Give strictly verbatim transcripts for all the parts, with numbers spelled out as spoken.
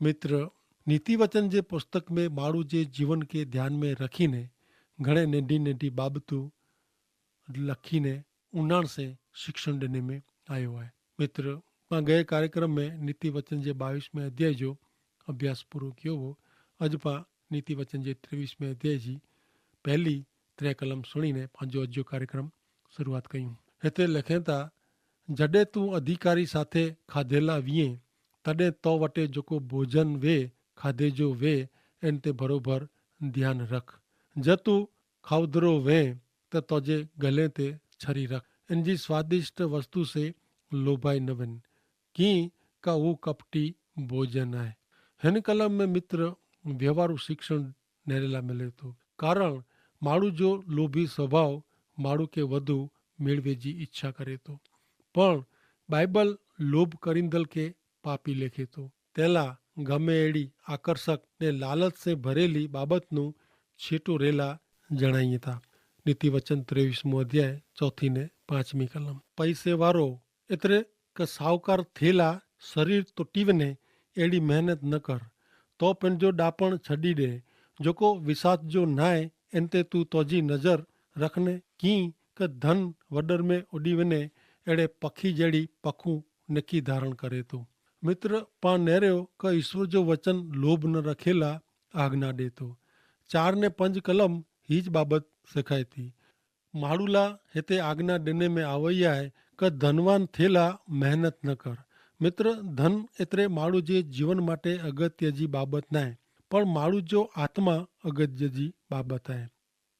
મિત્ર, નીતિવચન જે પુસ્તક મેં માણૂ જે જીવન કે ધ્યાન મેં રખી ને ઘણે નેંધી નેંધી બાબતું લખી ને ઉનાણ સે શિક્ષણ દેને મેં આયો હૈ. મિત્ર, પાં ગયે કાર્યક્રમ મેં નીતિવચન જે બાવીસ મેં અધ્યાય જો અભ્યાસ પૂરો કિયો હો. અજ પાં નીતિવચન જે ત્રેવીસ મેં અધ્યાય જી પહેલી ત્રે કલમ સુણી ને પાંજો અજ્યો કાર્યક્રમ શરૂઆત કહ્યું. હેતરે લખેતા, જડે તું અધિકારી સાથે ખાધેલા વિયે, તદે તો વટે જોકો ભોજન વે ખાધે જો વે, એન તે ભરોભર ધ્યાન રખ. જતું ખાઉધરો વે, તો તોજે ગલે તે છરી રખ. એન જી સ્વાદિષ્ટ વસ્તુ સે લોભાઈ નવન, કિંકા ઉં કપટી ભોજન આય. હેન કલમ મેં મિત્ર વ્યવહારુ શિક્ષણ નેરેલા મેલે તો. કારણ માણૂ જો લોભી સ્વભાવ માણૂ કે વધુ મેળવે જી ઇચ્છા કરે તો. પણ બાઈબલ લોભ કરીંદલ કે પાપી લેખે તો. તેલા ગમે એડી આકર્ષક ને લાલચ સે ભરેલી બાબતનું છેટું રેલા જણાઈ તા. નીતિવચન ત્રેવીસ મું અધ્યાય ચોથી ને પાંચમી કલમ. પૈસે વારો એતરે કે સાવકાર થેલા શરીર તો ટીવને એડી મહેનત ન કર. તો પેનજો ડાપણ છડી દે. જોકો વિસાત જો નાય એન તે તું તોજી નજર રખને. કિંકે ધન વડર મેં ઉડીવને એડે પખી જેડી પખું નેકી ધારણ કરે તો. મિત્ર, પાં નેર્યો કે ઈસવ જો વચન લોભ ન રખેલા આજ્ઞા દેતો. ચાર ને પંજ કલમ હી જ બાબત શેખાય થી. માડૂલા હેતા આજ્ઞા દેને મેં આવયા હૈ કે ધનવાન થેલા મહેનત ન કર. મિત્ર, ધન એતરે માડૂ જે જીવન માટે અગત્ય જી બાબત નાય, પણ માડૂ જો આત્મા અગત્ય જી બાબત હૈ.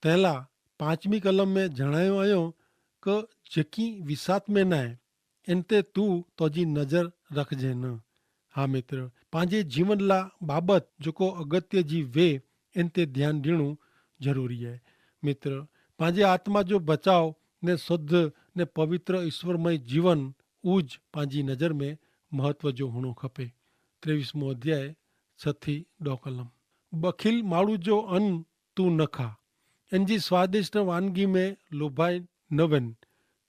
તેલા પાંચમી કલમ મેં જણાયો આયો કે જેકી વિસાત મેં નાય એન તે તું તોજી નજર રખજે ન. હા મિત્ર, પાંજે જીવન લા બાબત જોકો અગત્ય જી વે એન તે ધ્યાન દેણું જરૂરી હૈ. મિત્ર, પાંજે આત્મા જો બચાવ ને શુદ્ધ ને પવિત્ર ઈશ્વરમય જીવન ઉજ પાંજી નજર મેં મહત્વ જો હુણો ખપે. ત્રેવીસ મું અધ્યાય છ થી દો કલમ. બખીલ માડૂ જો અન તું ન ખા. એન જી સ્વાદિષ્ટ વાનગી મેં લોભાઈ ન વેન.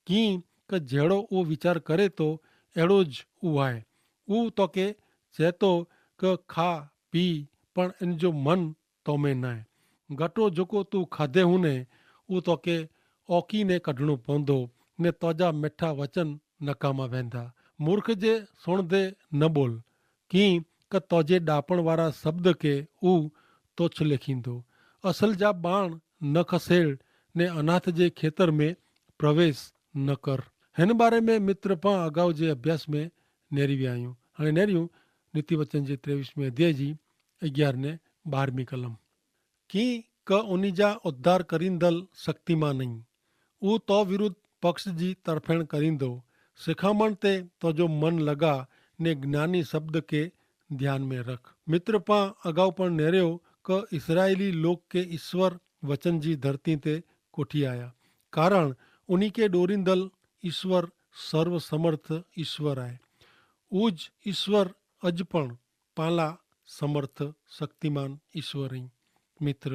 કિંકે જેડો ઉં વિચાર કરે તો એડો જ ઉ આય. ઉ તો કે ચેતો કે ખા પી, પણ એન જો મન તો મેં નાય. ગટો જોકો તું ખાધે હુને ઉ તો કે ઓકી ને કઢણો પોંધો, ને તોજા મેઠા વચન નકામા વેંધા. મૂર્ખ જે સુણ દે ન બોલ. કિંકે તોજે ડાપણ વારા શબ્દ કે ઉ તોછ લેખીંદો. અસલ જા બાણ ન ખસેડ ને અનાથ જે ખેતર મેં પ્રવેશ ન કર. હેન બારે મેં મિત્ર પાં અગાઉ જે અભ્યાસ મેં નેરી વ્યાયું. હણે નેર્યું નીતિવચન જે ત્રેવીસ મેં અધ્યાય જી અગિયાર ને બારમી કલમ. કિંકે ઉની જા ઉદ્ધાર કરીંદલ શક્તિમાન નહીં. ઉ તો વિરુદ્ધ પક્ષ જી તરફેણ કરીંદો. શિખામણ તે તોજો મન લગા ને જ્ઞાની શબ્દ કે ધ્યાન મેં રખ. મિત્ર પાં અગાઉ પણ નેર્યો કે ઇસરાયેલી લોક કે ઇશ્વર વચન જી ધરતી તે કોઠી આયા. કારણ ઉની કે ડોરીંદલ ઇશ્વર સર્વ સમર્થ ઇશ્વર આય. ઉજ ઇશ્વર અજ પણ પાલા સમર્થ શક્તિમાન ઇશ્વર હૈં. મિત્ર,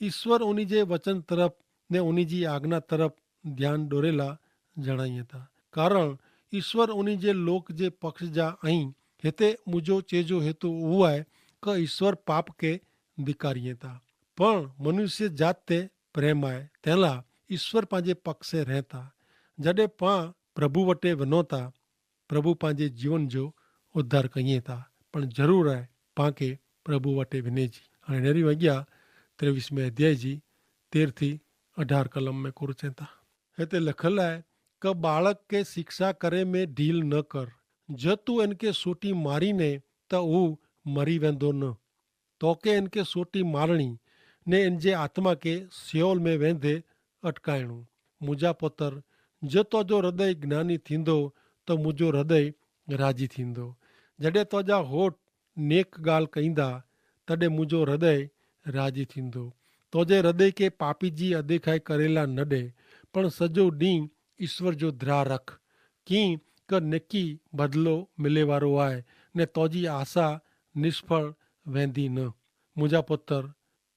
ઇશ્વર ઉની જે વચન તરફ ને ઉની જી આજ્ઞા તરફ ધ્યાન ડોરેલા જણાઈ હતા. કારણ ઇશ્વર ઉની જે લોક જે પક્ષ જા અહીં હેતે મુજો ચેજો હેતુ ઉવાય કે ઇશ્વર પાપ કે ધિકારી હતા. પણ મનુષ્ય જાત તે પ્રેમ આય તેલા ઇશ્વર પાંજે પક્ષે રહેતા. જડે પાં પ્રભુ વટે વનોતા પ્રભુ પાંજે જીવન જો ઉદ્ધાર કહિયે તા. પણ જરૂર આય પાંકે પ્રભુ વટે વિને જી. અને નેરી વગ્યા ત્રેવીસ મેં અધ્યાય જી તેર થી અઢાર કલમ મેં કોરચેતા. હેતે લખલ આય કે બાળક કે શિક્ષા કરે મેં ઢીલ ન કર. જો તું એનકે સોટી મારી ને તો ઉં મરી વેંધો ન. તોકે એનકે સોટી મારણી ને એનજે આત્મા કે સિયોલ મેં વેંધે અટકાયણું. મુજા પોતર, જો તોજો હૃદય જ્ઞાની થીંદો તો મુજો હૃદય રાજી થીંદો. જડે તોજા હોટ નેક ગાલ કઈંદા તડે મુજો હૃદય રાજી થીંદો. તોજે હૃદય કે પાપી જી અદેખાઈ કરેલા નડે, પણ સજો ડીંહ ઈસ્વર જો ધ્રા રખ. કિંકે નેકી બદલો મિલેવારો આય, ને તોજી આશા નિષ્ફળ વેંધી ન. મુજા પોતર,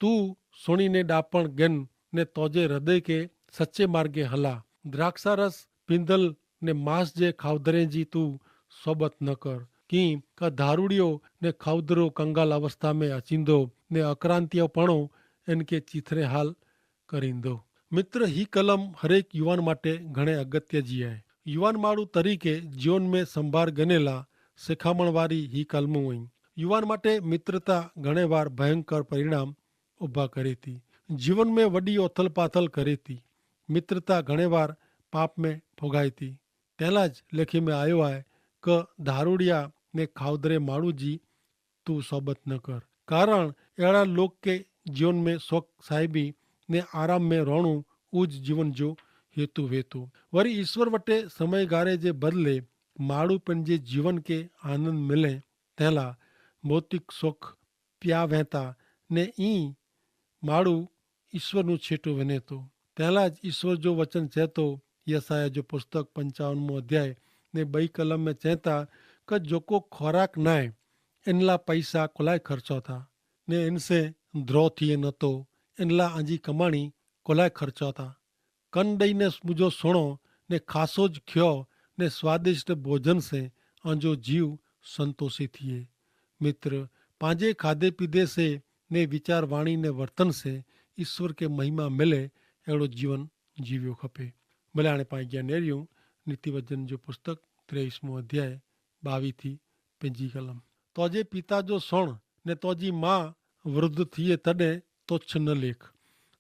તું સુણીને ડાપણ ગન ને તોજે હૃદય કે સચ્ચે માર્ગે હલા. દ્રાક્ષારસ પીંધલ ને માસ જે ખાવધરે જી તું સોબત ન કર. કિંક ધારુડિયો ને ખાઉદરો કંગાલ અવસ્થા મેં અચિંદો ને અક્રાંતિયો પણો એન કે ચિથરે હાલ કરીંદો. મિત્ર, હી કલમ હરેક યુવાન માટે ઘણે અગત્ય જી આય. યુવાન માળુ તરીકે જીવન મેં સંભાર ગનેલા શેખામણ વારી હી કલમ વય. યુવાન માટે મિત્રતા ઘણે વાર ભયંકર પરિણામ ઉભા કરે તી. જીવન મેં વડી ઓથલ પાથલ કરે તી. મિત્રતા ઘણે વાર પાપ મેં ફોગાય તી. તેલા જ લેખી મેં આયો આય કે ધારુડિયા ને ખાઉદરે માળુ જી તું સોબત ન કર. કારણ એડા લોક કે જીવન મેં સોખ સાહેબી ને આરામ મેં રોણું ઉજ જીવન જો હેતુ વેતુ. વરી ઈસ્વર વટે સમયગારે જે બદલે માડૂ પન જે જીવન કે આનંદ મિલે તેલા ભૌતિક સોખ પ્યા વહેતા ને ઈ માડૂ ઈસ્વર નું છેટો વને તો. તેલા જ ઈસ્વર જો વચન ચેતો યસાયા જો પુસ્તક પંચાવન મું અધ્યાય ને બઈ કલમ મેં ચેતા કે જોકો ખોરાક નાય એનલા પૈસા કોલાય ખર્ચો થા ને એનસે દ્રોહ થિયે નતો એનલા આજી કમાણી કોલાય ખર્ચો થા. કન દઈને મુજો સુણો ને ખાસો જ ખ્યો ને સ્વાદિષ્ટ ભોજન સે આજો જીવ સંતોષી થિયે. મિત્ર, પાંજે ખાધે પીધે સે ને વિચારવાણી ને વર્તન સે ઈસ્વર કે મહિમા મિલે એડો જીવન જીવ્યો ખપે. ભલે આણે પાંજ્ઞા નેર્યું. નીતિવજન જો પુસ્તક ત્રેવીસ મું અધ્યાય બાવી થી પેજી કલમ. તોજે પિતા જો સણ ને તોજી મા વૃદ્ધ થિયે તદે તોચ્છ ન લેખ.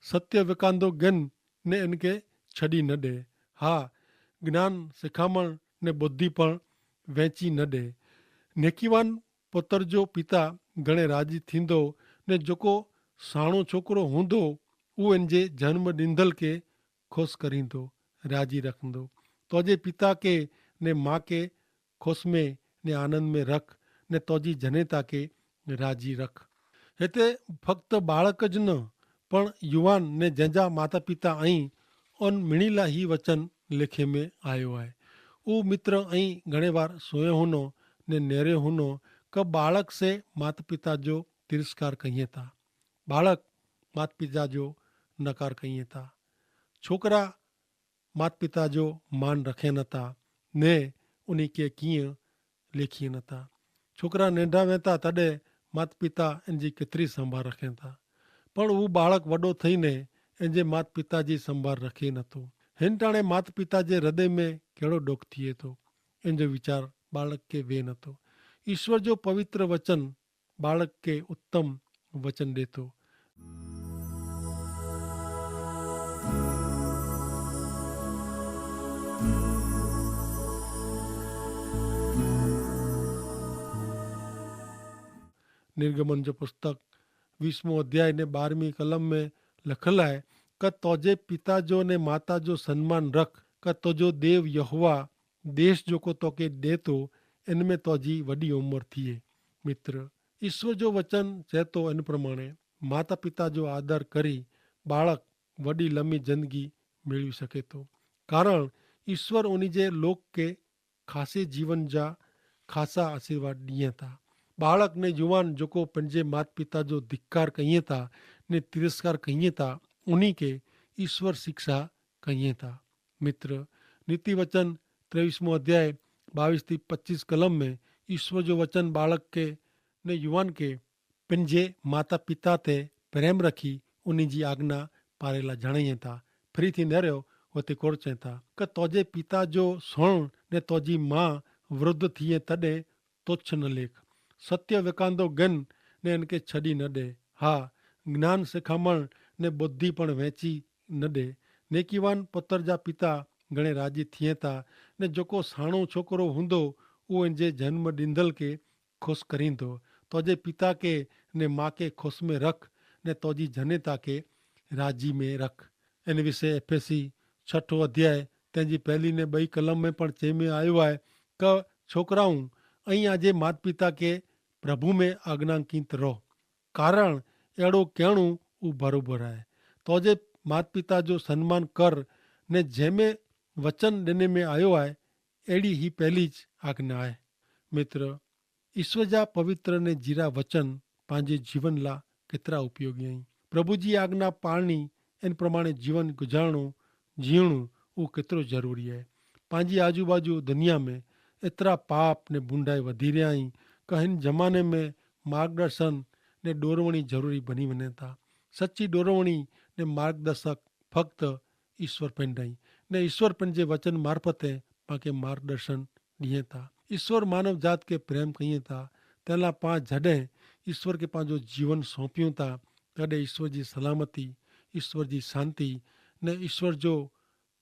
સત્ય વેકાંદો ગન ને એનકે છડી ન દે. હા, જ્ઞાન સિખામણ ને બુદ્ધિ પણ વેચી ન દે. નેકીવાન પોતર જો પિતા ગણે રાજી થીંદો ને જોકો સાણો છોકરો હુંદો ઉ એન જે જન્મ દીંધલ કે ખુશ કરીંદો, રાજી રખંદો. તોજે પિતા કે ને મા કે ખુશ મેં ને આનંદ મેં રખ ને તોજી જનેતા કે રાજી રખ. હેતે ફક્ત બાળક જ ન પણ યુવાન ને જેંજા માતાપિતા અહીં અન મિણીલા હી વચન લેખે મેં આયો આય. ઉ મિત્ર અહીં ઘણે વાર સોયો હુનો ને નેરે હુનો કે બાળક સે માતાપિતા જો તિરસ્કાર કહિયે તા. બાળક માતાપિતા જો નકાર કહિયે તા. છોકરા માતપિતા જો માન રખે નતા ને ઉની કે કિયા લેખી નતા. છોકરા નેંધા વેતા તદે માતપિતા એનજી કેતરી સંભાર રખે તા. પણ ઉં બાળક વડો થઈ ને એનજે માતપિતા જી સંભાર રખી નતો. હેનટાણે માતપિતા જે હૃદય મેં કેડો ડોખ થિયે તો એનજો વિચાર બાળક કે વે નતો. ઈસ્વર જો પવિત્ર વચન બાળક કે ઉત્તમ વચન દેતો. નિર્ગમન જો પુસ્તક વીસમો અધ્યાય ને બારમી કલમ મેં લખલ હૈ, કે તોજે પિતા જો ને માતા જો સન્માન રખ, કે તોજો દેવ યહોવા દેશ જોકો તોકે દેતો એન મેં તોજી વડી ઉમર થિયે. મિત્ર, ઈસ્વર જો વચન ચેતો એન પ્રમાણે માતા પિતા જો આદર કરી બાળક વડી લમી જિંદગી મેળવી શકેતો. કારણ ઈસ્વર ઉની જે લોક કે ખાસે જીવન જા ખાસા આશીર્વાદ દિયે તા. બાળક ને જુવાન જોકો પન જે માતા પિતા જો ધિક્કાર કહિયે તા ને તિરસ્કાર કહિયે તા ઉની કે ઈસ્વર શિક્ષા કહિયે તા. મિત્ર, નીતિ વચન ત્રેવીસમો અધ્યાય બાવીસ થી પચ્ચીસ કલમ મેં ઈસ્વર જો વચન બાળક કે ને યુવાન કે પન જે માતા પિતા તે પ્રેમ રખી ઉની જી આજ્ઞા પારેલા જણાઈ થા. ફરી થી નર્યો વતી કોરચે થા કે તોજે પિતા જો સોણ ને તોજી મા વૃદ્ધ થિયે તદે તોચ્છ ન લેખ. સત્ય વેકાંદો ગન ને એનકે છડી ન દે. હા, જ્ઞાન સેખામણ ને બુદ્ધિ પણ વેચી ન દે. નેકીવાન પતર જા પિતા ગણે રાજી થિયે તા ને જોકો સાણો છોકરો હુંદો ઉ એનજે જન્મ દીંધલ કે ખુશ કરીંદો. તોજે પિતા કે ને મા કે ખુશ મેં રખ ને તોજી જનેતા કે રાજી મેં રખ. એન વિશે એફેસી છઠો અધ્યાય તેની પહેલી ને બઈ કલમ મેં પણ ચેમે આયો આય કે છોકરાઉં અહીં આજે માતપિતા કે પ્રભુ મેં આજ્ઞાંકિત રહો. કારણ એડો કહેણું ઉ ભરોભર આય. તોજે માતપિતા જો સન્માન કર ને જેમે વચન દેને મેં આયો આય એડી હી પહેલી જ આજ્ઞા આય. મિત્ર, ઈસ્વર જા પવિત્ર ને જીરા વચન પાંજે જીવન લા કેતરા ઉપયોગી અહીં? પ્રભુ જી આજ્ઞા પાળની એન પ્રમાણે જીવન ગુજારણો જીવણું ઉં કેતરો જરૂરી હૈ? પાંજી આજુબાજુ દનિયા મેં એતરા પાપ ને ભૂંડાઈ વધી રહ્યા હી, કે હિન જમાને મેં માર્ગદર્શન ને ડોરવણી જરૂરી બની વને થા. સચ્ચી ડોરવણી ને માર્ગદર્શક ફક્ત ઈસ્વર પેંડાઈ, ને ઈસ્વર પેંજે વચન મારફતે પાંકે માર્ગદર્શન દિયે થા. ઈસ્વર માનવ જાત કે પ્રેમ કહિયે થા. તેલા પાં જડે ઈસ્વર કે પાંજો જીવન સોંપ્યું થા, તદે ઈસ્વર જી સલામતી, ઈસ્વર જી શાંતિ, ને ઈસ્વર જો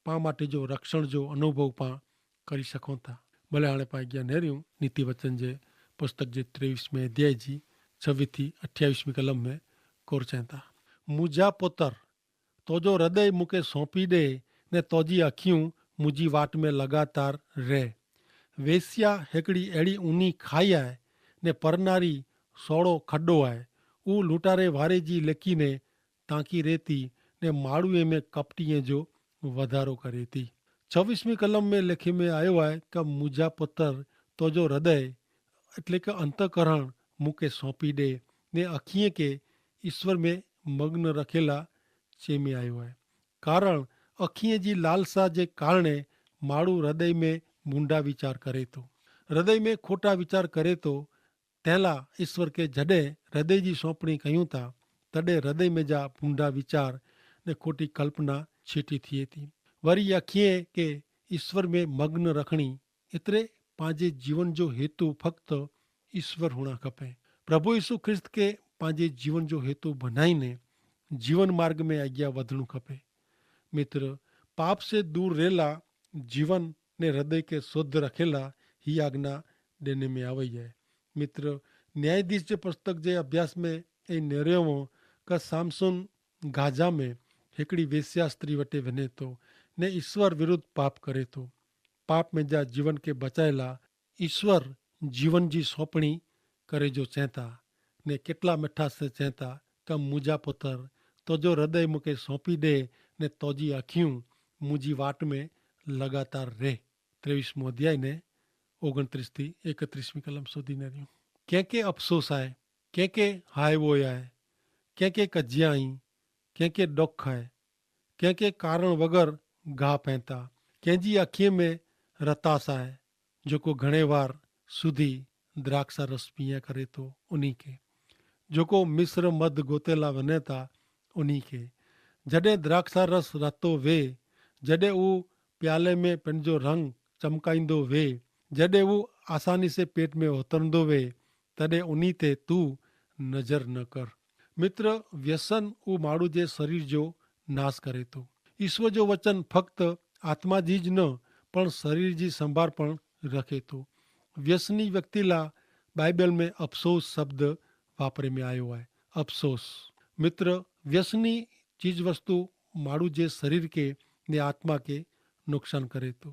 પાં માટે જો રક્ષણ જો અનુભવ પાં કરી શકો થા. ભલે હાણે પાં અજ્ઞા નહીં રહ્યું. નીતિ વચન જે પુસ્તક જે ત્રેવીસ મેં અધ્યાય જી છવીસ થી અઠ્યાવીસ મી કલમ મેં કોર ચેતા, મુજા પોતર, તોજો હૃદય મુકે સોંપી દે, ને તોજી અખિયું મુજી વાટ મેં લગાતાર રહે. વેસ્યા હેકડી એડી ઉની ખાઈ આય, ને પરનારી સોડો ખડો આય. ઉ લૂંટારે વારે જી લેકી ને તાંકી રહેતી, ને માળુએ મેં કપટીએ જો વધારો કરે થી. છવીસ મી કલમ મેં લેખી મેં આયો આય કે મુજા પતર, તોજો હૃદય એટલે કે અંતકરણ મુકે સોંપી દે, ને અખિયે કે ઈસ્વર મેં મગ્ન રખેલા ચેમી આયો આય. કારણ અખિયે જી લાલસા જે કારણે માળુ હૃદય મેં મુંડા વિચાર કરે તો, હૃદય મેં ખોટા વિચાર કરે તો. તેલા ઈસ્વર કે જડે હૃદય જી સોંપણી કહ્યું તા, તદે હૃદય મેં જા ભૂંડા વિચાર ને ખોટી કલ્પના છેટી થિયે તી. વરી યા ખિયે કે ઈસ્વર મેં મગ્ન રખણી, એતરે પાંજે જીવન જો હેતુ ફક્ત ઈસ્વર હુણા ખપે. પ્રભુ ઈસુ ખ્રિસ્ત કે પાંજે જીવન જો હેતુ ભનાઈ ને જીવન માર્ગ મેં આજ્ઞા વધણું ખપે. મિત્ર, પાપ સે દૂર રહેલા જીવન ને હૃદય કે શુદ્ધ રખેલા હી આજ્ઞા દેને મેં આવે હૈ. મિત્ર, ન્યાયાધીશ જે પુસ્તક જે અભ્યાસ મેં એ નેરેવો કે સામસુન ગાજા મેં હેકડી વેસ્યા સ્ત્રી વટે વને તો ને ઈસ્વર વિરુદ્ધ પાપ કરે તો. પાપ મેં જા જીવન કે બચાયેલા ઈસ્વર જીવન જી સોંપણી કરે જો ચેંતા, ને કેટલા મેઠા સે ચેંતા કે મુજા પુતર, તોજો હૃદય મુકે સોંપી દે, ને તોજી અખિયું મુજી વાટ મેં લગાતાર રહે. ત્રેવીસ મું અધ્યાય ને ઓગણત્રીસ થી એકત્રીસ મી કલમ સુધી ને રહ્યું. કેંકે અફસોસ આય, કેંકે હાય વોય આય, કેંકે કજ્યા આઈ, કેંકે ડોખ આય, કેંકે કારણ વગર ગાહ પૈંતા, કેંજી અખિયે મેં રતાસ આય, જોકો ઘણે વાર સુધી દ્રાક્ષા રસ પિયા કરે તો ઉની કે, જોકો મિશ્ર મધ ગોતેલા વને તા ઉની કે. જડે દ્રાક્ષા રસ રતો વે, જડે ઉ પ્યાલે મેં પેનજો રંગ ચમકાઈંદો વે, જડે ઉ આસાની સે પેટ મેં હોતરંદો વે, તદે ઉની તે તું નજર ન કર. મિત્ર, વ્યસન ઉ માડૂ જે શરીર જો નાસ કરે તો. ઈસ્વર જો વચન ફક્ત આત્મા જી જ ન પણ શરીર જી સંભાર પણ રખે તો. વ્યસની વ્યક્તિ લા બાઈબલ મેં અફસોસ શબ્દ વાપરે મેં આયો હૈ. અફસોસ. મિત્ર, વ્યસની ચીજવસ્તુ માડૂ જે શરીર કે ને આત્મા કે નુકસાન કરે તો.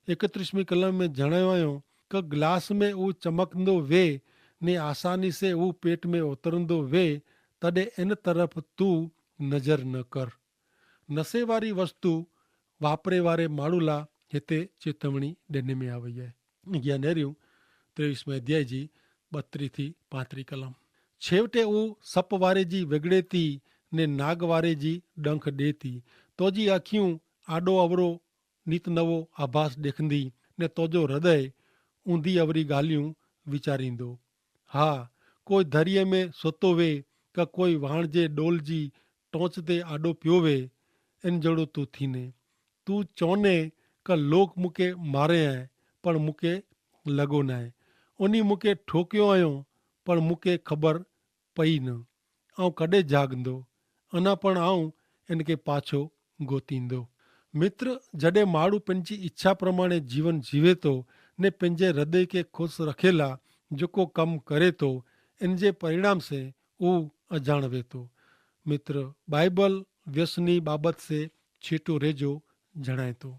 એકત્રીસ મી કલમ મેં જણાયો કે ગ્લાસ મેં ઉચમકંદો વે ને આસાની સે ઉપેટ મેં ઉતરંદો વે, તદે એન તરફ તું નજર ન કર. નસેવારી વસ્તુ વાપરેવારે માડૂલા હેતે ચેતવણી દેને મેં આવે હૈ. અગિયા નેર્યું ત્રેવીસ મેં અધ્યાય જી બત્રી થી પાંત્રી કલમ. છેવટે ઉસપવારે જી વેગડેતી ને નાગવારે જી ડંખ દેતી, તો જી આખ્યું આડો અવરો નીત નવો આભાસ દેખંદી, ને તોજો હૃદય ઊંધી અવરી ગાલિયું વિચારીંદો. હા, કોઈ ધરિયે મેં સોતો વે, કા કોઈ વહાણ જે ડોલ જી ટોંચ તે આડો પ્યો વે, એન જડો તું થીને. તું ચોને કા લોક મુકે મારે હૈ, પણ મુકે લગો નાય. ઓની મુકે ઠોક્યો આયો, પણ મુકે ખબર પઈ ન. આઉં કડે જાગંદો, અના પણ આઉં એનકે પાછો ગોતિંદો. મિત્ર, જડે માડૂ પેનજી ઇચ્છા પ્રમાણે જીવન જીવે તો ને પેનજે હૃદય કે ખુશ રખેલા જોકો કમ કરે તો, એનજે પરિણામ સે ઉં અજાણ વેતો. મિત્ર, બાઈબલ વ્યસની બાબત સે છીટો રેજો જણાયતો.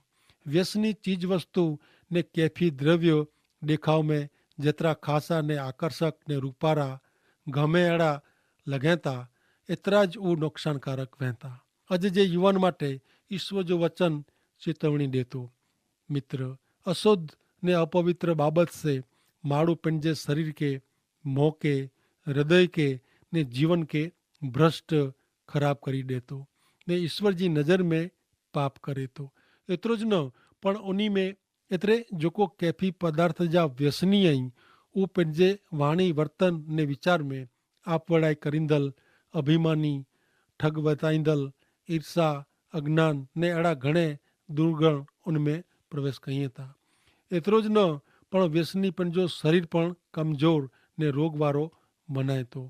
વ્યસની ચીજવસ્તુ ને કેફી દ્રવ્યો દેખાવ મેં જેતરા ખાસા ને આકર્ષક ને રૂપારા ગમે એડા લગેતા, એતરા જ ઉં નોકસાનકારક વહેતા. અજ જે યુવાન માટે ઈસ્વ જો વચન ચેતવણી દેતો. મિત્ર, અશુદ્ધ ને અપવિત્ર બાબત સે માડૂ પેનજે શરીર કે, મોકે, હૃદય કે ને જીવન કે ભ્રષ્ટ ખરાબ કરી દેતો, ને ઈસ્વર જી નજર મેં પાપ કરેતો. એતરો જ ન પણ ઉની મેં એતરે જોકો કૈફી પદાર્થ જા વ્યસની અહીં, ઉપને જે વાણી વર્તન ને વિચાર મેં આપ વડાઈ કરીંદલ, અભિમાની, ઠગ વતાઈંદલ, ઈર્ષ્યા, અજ્ઞાન ને એડા ઘણે દુર્ગણ ઉનમેં પ્રવેશ કહિયે થા. એતરો જ ન, પણ વ્યસની પણ જો શરીર પણ કમજોર ને રોગવારો બનાય તો.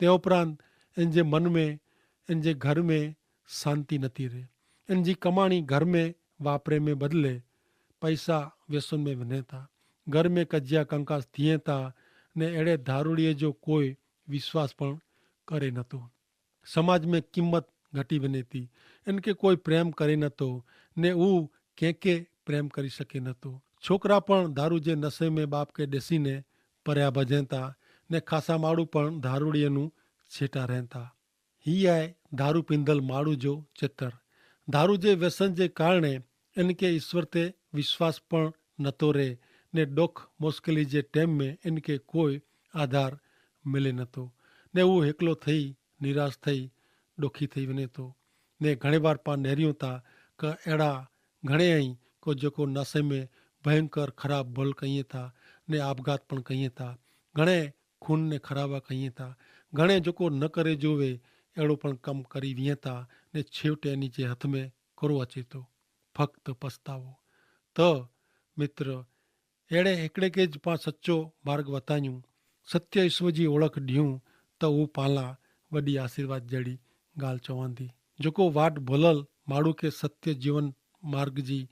તે ઉપરાંત એન જે મન મેં, એન જે ઘર મેં શાંતિ નથી રહે. એન જી કમાણી ઘર મેં વાપરે મેં બદલે પૈસા વ્યસન મેં વને થા. ઘર મેં કજ્યા કંકાસ થિયે થા. ને એડે ધારુડિયે જો કોઈ વિશ્વાસ પણ કરે નતો. સમાજ મેં કિંમત ઘટી વને થી. એન કે કોઈ પ્રેમ કરે નતો. ને ઉં કેંકે પ્રેમ કરી શકે નતો. છોકરા પણ ધારુ જે નસે મેં બાપ કે દેસી ને પર્યા ભજેતા. ને ખાસા માડૂ પણ ધારુડિયે નું છેટા રહેતા. હી આય ધારુ પીંધલ માડૂ જો ચિત્ર. ધારુ જે વ્યસન જે કારણે એન કે ઈસ્વર તે વિશ્વાસ પણ નતો રહે. ને ડોખ મુશ્કેલી જે ટેમ મેં એન કે કોઈ આધાર મિલે નતો. ને ઉં હેકલો થઈ નિરાશ થઈ ડોખી થઈ વને તો. ને ઘણે વાર પાં નેર્યું તા કે એડા ઘણે અહીં કો જેકો નસે મેં ભયંકર ખરાબ ભલ કહિયે તા, ને આપગાત પણ કહિયે તા, ઘણે ખૂન ને ખરાબા કહિયે તા, ઘણે જોકો ન કરે જોવે એડો પણ કમ કરી વિયે તા. ને છેવટે એની જે હથ મેં કરો અચેતો ફક્ત પસ્તાવો. તો મિત્ર, એડે હેકડ઼ે કે જ પાં સચો માર્ગ વતાયું, સત્ય ઈસવ જી ઓળખ ડિયું, તો ઉપાલા વડી આશીર્વાદ જેડી ગાલ ચોવાંદી. જોકો વાટ ભોલલ માડૂ કે સત્ય જીવન માર્ગ જી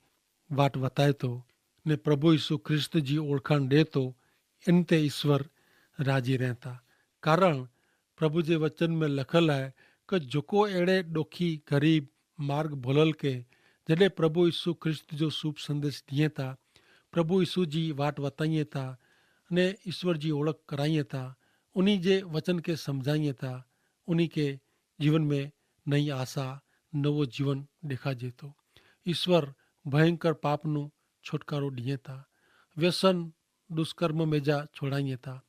વાટ વતાયતો ને પ્રભુ ઈસુ ખ્રિસ્ત જી ઓળખાણ દેતો, એન તે ઈસ્વર રાજી રહેતા. કારણ પ્રભુ જે વચન મેં લખલ હૈ, કે જોકો એડે ડોખી ગરીબ માર્ગ ભોલલ કે જડે પ્રભુ ઈસુ ખ્રિસ્ત જો શુભ સંદેશ દિયે તા, પ્રભુ ઈસુ જી વાટ વતાઈએ તા, ને ઈસ્વર જી ઓળખ કરાઈએ તા, ઉની જે વચન કે સમઝાઈએ તા, ઉની કે જીવન મેં નઈ આશા, નવો જીવન દેખાજે તો. ઈસ્વર ભયંકર પાપનું છોટકારો દિયે તા, વ્યસન દુષ્કર્મ મેં જા છોડાઈએ તા,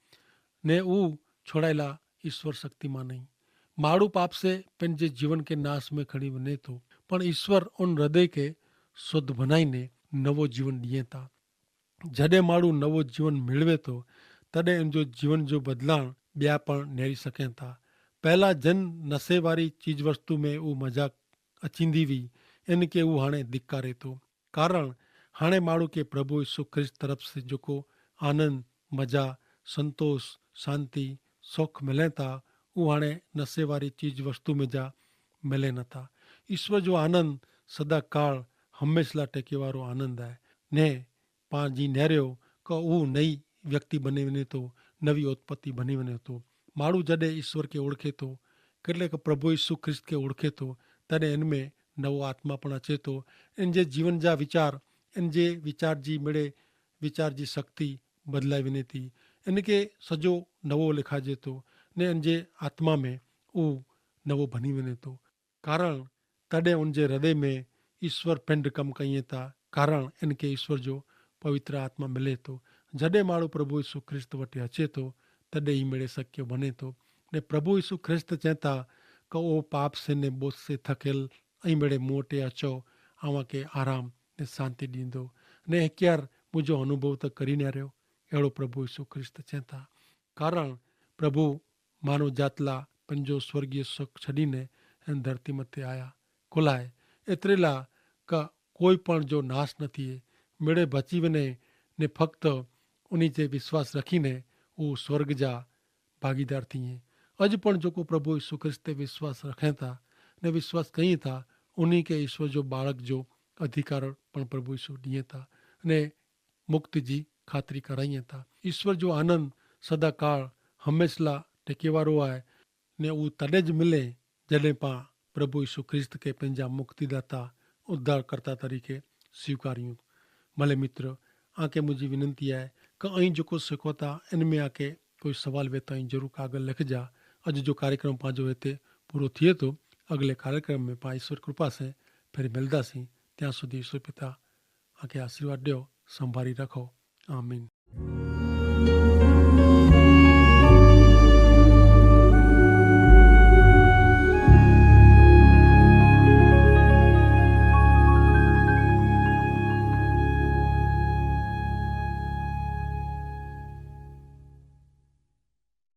ને ઉં છોડાયેલા ઈસ્વર શક્તિમાં નહીં. માડૂ પાપ સે પેનજે જીવન કે નાસ મેં ખણી વને તો, પણ ઈસ્વર ઉન હૃદય કે શુદ્ધ ભનાઈ ને નવો જીવન દિયે તા. જડે માડૂ નવો જીવન મેળવે તો, તદે એન જો જીવન જો બદલાણ બ્યા પણ નેરી સકે તા. પહેલા જન નસે વારી ચીજવસ્તુ મેં ઉં મજાક અચીંદી વી, એન કે ઉં હાણે ધિક્કારે તો. કારણ હાણે માડૂ કે પ્રભુ ઈસુ ખ્રિસ્ત તરફ સે જોકો આનંદ, મજા, સંતોષ, શાંતિ, સોખ મિલે તા, ઉહાણે નસે વારી ચીજ વસ્તુ મેં જા મિલે નતા. ઈસ્વર જો આનંદ સદા કાળ હમેંશલા ટેકે વારો આનંદ આય. ને પાં જી નેર્યો કે ઉહ નવી વ્યક્તિ બની વને તો, નવી ઉત્પત્તિ બની વને તો. માડૂ જડે ઈસ્વર કે ઓળખે તો, કટલે કે પ્રભુ ઈસુ ખ્રિસ્ત કે ઓળખે તો, તદે એન મેં નવો આત્મા પણ અચે તો. એન જે જીવન જા વિચાર, એન જે વિચાર જી મેળે વિચાર જી શક્તિ બદલાઈ વને તી. એન કે સજો નવો લેખાજે તો, ને એન જે આત્મા મેં ઉહ નવો ભની વને તો. કારણ તદે ઉન જે હૃદય મેં ઈસ્વર પિંડ કમ કહિયે તા. કારણ એન કે ઈસ્વર જો પવિત્ર આત્મા મિલે તો. જડે માડૂ પ્રભુ ઈસુ ખ્રિસ્ત વટે હચે તો, તદે હી મેળે શક્ય ભને તો. ને પ્રભુ ઈસુ ખ્રિસ્ત ચેતા કે ઓ પાપ સે ને બોસ સે થકેલ, અહીં મેળે મોટે હચો, આવા કે આરામ ને શાંતિ દીંદો. ને હેક્યાર મુજો અનુભવ તો કરી ને રહ્યો. એડો પ્રભુ ઈસુ ખ્રિસ્ત ચેતા. કારણ પ્રભુ માનવ જાતલા પંજો સ્વર્ગીય સુખ છડીને એન ધરતી મતે આયા. કોલાએ એતરેલા કા કોઈ પણ જો નાશ નથી હૈ, મેળે ભચી વને ને ફક્ત ઉની જે વિશ્વાસ રખીને ઉં સ્વર્ગ જા ભાગીદાર થીએ. અજ પણ જોકો પ્રભુ ઈસુ ખ્રિસ્ત તે વિશ્વાસ રખે થા ને વિશ્વાસ કહીં થા, ઉની કે ઈસુ જો બાળક જો અધિકાર પણ પ્રભુ ઈસુ દિયે થા ને મુક્તિ જી ખાતરી કરાઈ થા. ઈસ્વર જો આનંદ સદા કાળ હમેંશલા ટેકેવારો આય. ને ઉં તદે જ મિલે જડે પાં પ્રભુ ઈસુ ખ્રિસ્ત કે પંજા મુક્તિદાતા ઉદ્ધારકર્તા તરીકે સ્વીકાર્યું. ભલે મિત્ર, આકે મુઝે વિનંતી આય કે અહીં જોકો સિખોતા એન મેં આકે કોઈ સવાલ વેતા અહીં જરૂર કાગલ લખજા. અજ જો કાર્યક્રમ પાંજો હેતે પૂરો થિયે તો અગલે કાર્યક્રમ મેં પાં ઈસ્વર કૃપા સે ફેરી મિલદા સી. ત્યાં સુધી ઈસ્વર પિતા આકે આશીર્વાદ દેઓ. સંભારી રાખો. આમીન.